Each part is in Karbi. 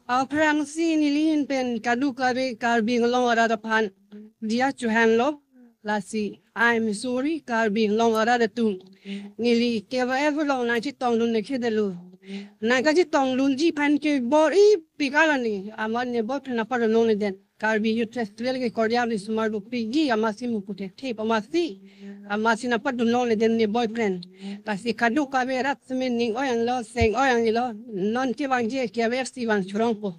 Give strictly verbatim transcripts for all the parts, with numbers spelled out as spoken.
Aphrangsi nelihin pen kadokave Karbi Anglong arat aphan diya chohanlo. Lasi, I'm sorry, Karbi Anglong arat atum. Neli K Y F along nangchetongdun nangkedelo. Nangkachetongdunji aphan ke bor-ipik alani. Amat ne boyfriend aphan nong neden. Karbi Youth Festival ke Korea ni sumar bu pigi amatsi muku thekthe amatsi. Amatsi nangpadun nong neden ne boyfriend. Lasi kadokave rat semen ning-oi-anglo, seng-oi-anglo. Non kevangji K Y F si vang chorongpo.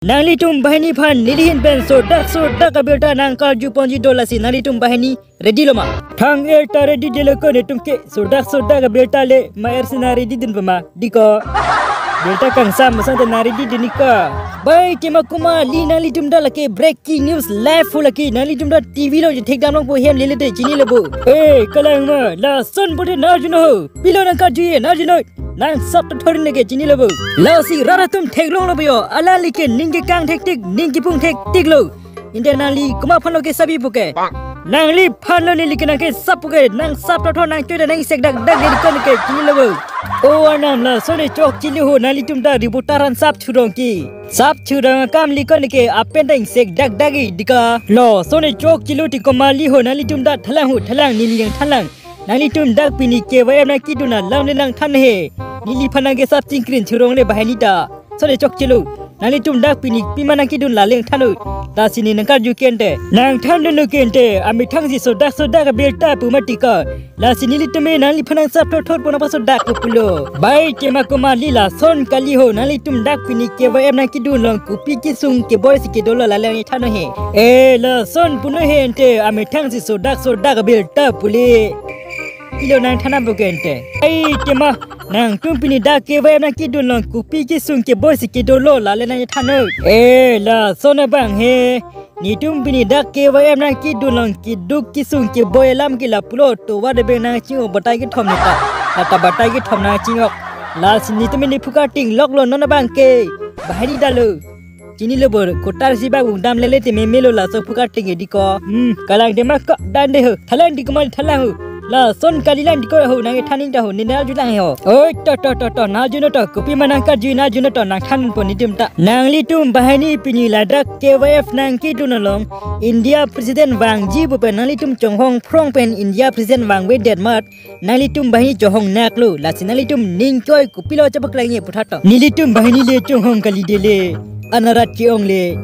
Nanglitum banghini aphan nelihin pen sodak sodak abirta nangkarju ponji do lasi nanglitum banghini ready lo ma? Thang-ir ta ready delo ko netum ke sodak sodak abirta le ma er sina ready dun pama diko. Birta kangsam masang ta nang ready dun iko. Bai tema kuma li nanglitum ta lake breaking news live full lake nanglitum ta T V along je thekdam longpo hem lele te chinilo bo. Eh, kalang ma lason bote nang arjunon ho. Pilo nangkarju ye nang arjunon. Nang sap ta thorin leke chinilo bo. Lasi rat atum theklonglo bo yo. Alangli ke ning kekang thektik, ning kepung thektik lo. Ante nangli komat aphanlo kesabi puke. Nangliphanlo neli ke nangkesap puke. Nang sap ta thor nang choi ta nang sek dak dak ke dikon ke chinilo bo. O arnam lason ne chokchelo ho nanglitum ta ribu taran sap churong ki. Sap churong akam likon ke apen dang sek dak dak i dika. Lason ne chokchelo ti kuma li ho nanglitum ta thalang ho thalang neli nangthanlang. Nanglitum dak pini K Y F nangkedun alam le nangthan he. Neliphan nangkesap chingkrin churong le banghini ta. Sole chokchelo. Nanglitum dak pini pima nangkedun la le nangthan o. Lasi ne nangkarju ke ante. Nangthandunlo ke ante. Amethang si sodak sodak abirta pu ma tiko. Lasi nelitum me nangliphan nangsap thot thot pon apa sodak pu pulo. Bai tema kuma li lason kali ho nanglitum dak pini K Y F nangkedun along kopi kesung keboi si kedolo la le nangthan he. Eh, lason punon he ante. Amethang si sodak sodak abirta pule. Pilo nangthan nang puke ante. Ai tema nangtum pini dak K Y F nangkedun along kopi kesung keboi si kedolo la le nangthan o. Eh, lason abang he. Netum pini dak K Y F nangkedun along keduk kesung keboi alam ke lapulo tovar de beng nangching-ok batai kethom ne ta. La ta batai kethom nangching-ok. Lasi netum pini phu karting loklo non abang ke. Banghini ta lo. Chinilo bo kotar si bak ungdam lele te memelo laso phu karting e diko. Hmm, kalang tema ko dan de ho. Thalang di kuma thalang ho. Lason kali lang diko ho nangthan ning ta ho ne nang arjulang ho. Oi to to to to nang arjunon to kopi ma nangkarju nang arjunon to nangthanpo netum ta. Nanglitum banghini pini ladak K Y F nangkedun along India President vangji pu pen nanglitum chonghong phrong pen India President vangvedet amat nanglitum banghini chonghong naklo, lasi nanglitum ning ke-oi kopilo chepaklang ye pu tha to. Nelitum banghini le chonghong kali dele. An arat ke-ong le.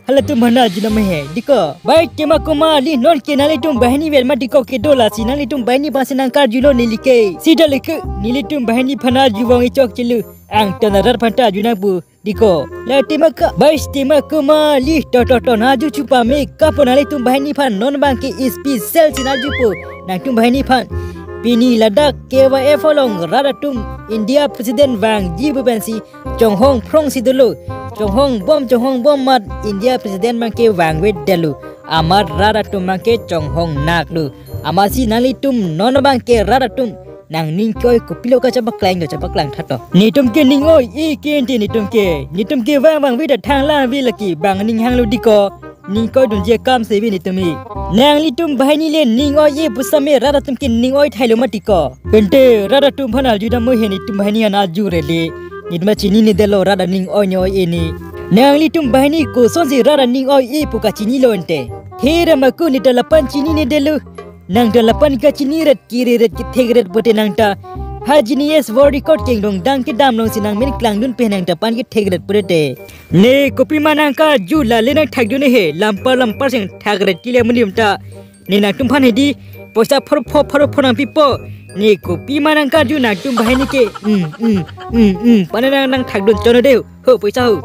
Halatum aphan arjunang he. Diko. Bai tema kuma li non ke nanglitum banghini vel ma diko kedo lasi nanglitum banghini aphan si nangkarjulo neli ke. Sida leke nelitum banghini aphan arju vang i chokchelo. Angtan arat aphan ta arjunang pu. Diko, la tema ka, bai tema kuma li to to to nang arju chupa me kapo nanglitum banghini aphan non abang ke special si nang arjupo nangtum banghini aphan. Pini ladak K Y F along rat atum India President vangji pu pensi chonghong phrong si dolo. Chonghong bom chonghong bom amat India President abang ke vangvedetlo. Amat rat atum abang ke chonghong naklo. Amatsi nanglitum non abang ke rat atum nangning ke-oi kopilo kachepaklang kachepaklang tha to. Netum ke ning oi-e ke ante netum ke. Netum ke vang vangve ta thang lang ve lake bang ning hanglo diko. Ning ke-oi dunji akam si ve netum e. Nanglitum banghini le ning oi-e pu same rat atum ke ning oi thailo ma diko. Ante rat atum aphan arjudam mo he netum banghini an arju rele. Netum chinine detlo rat aning oi ne oi-e ne. Nanglitum banghini kosonsi rat aning oi-e pu kachinilo ante. He ra ma ko ne ta lapan chinine detlo. Nang ta lapan kachini ret kiri ret kethek ret pote nang ta. Ha genius world record kengdong dang kedam alongsi nang men klangdun pe nang ta pan kethek ret pote. Ne kopi ma nangkarju la le nangthakdun he lampar lampar seng thak ret kile amonit ta. Ne nangtum aphan hedi poisa pharo pho pharo pho nangpipo. Ne kopi ma nangkarju nangtum banghini ke. Hmm, hmm, hmm, hmm. Pane nang nangthakdun chono de ho poisa ho.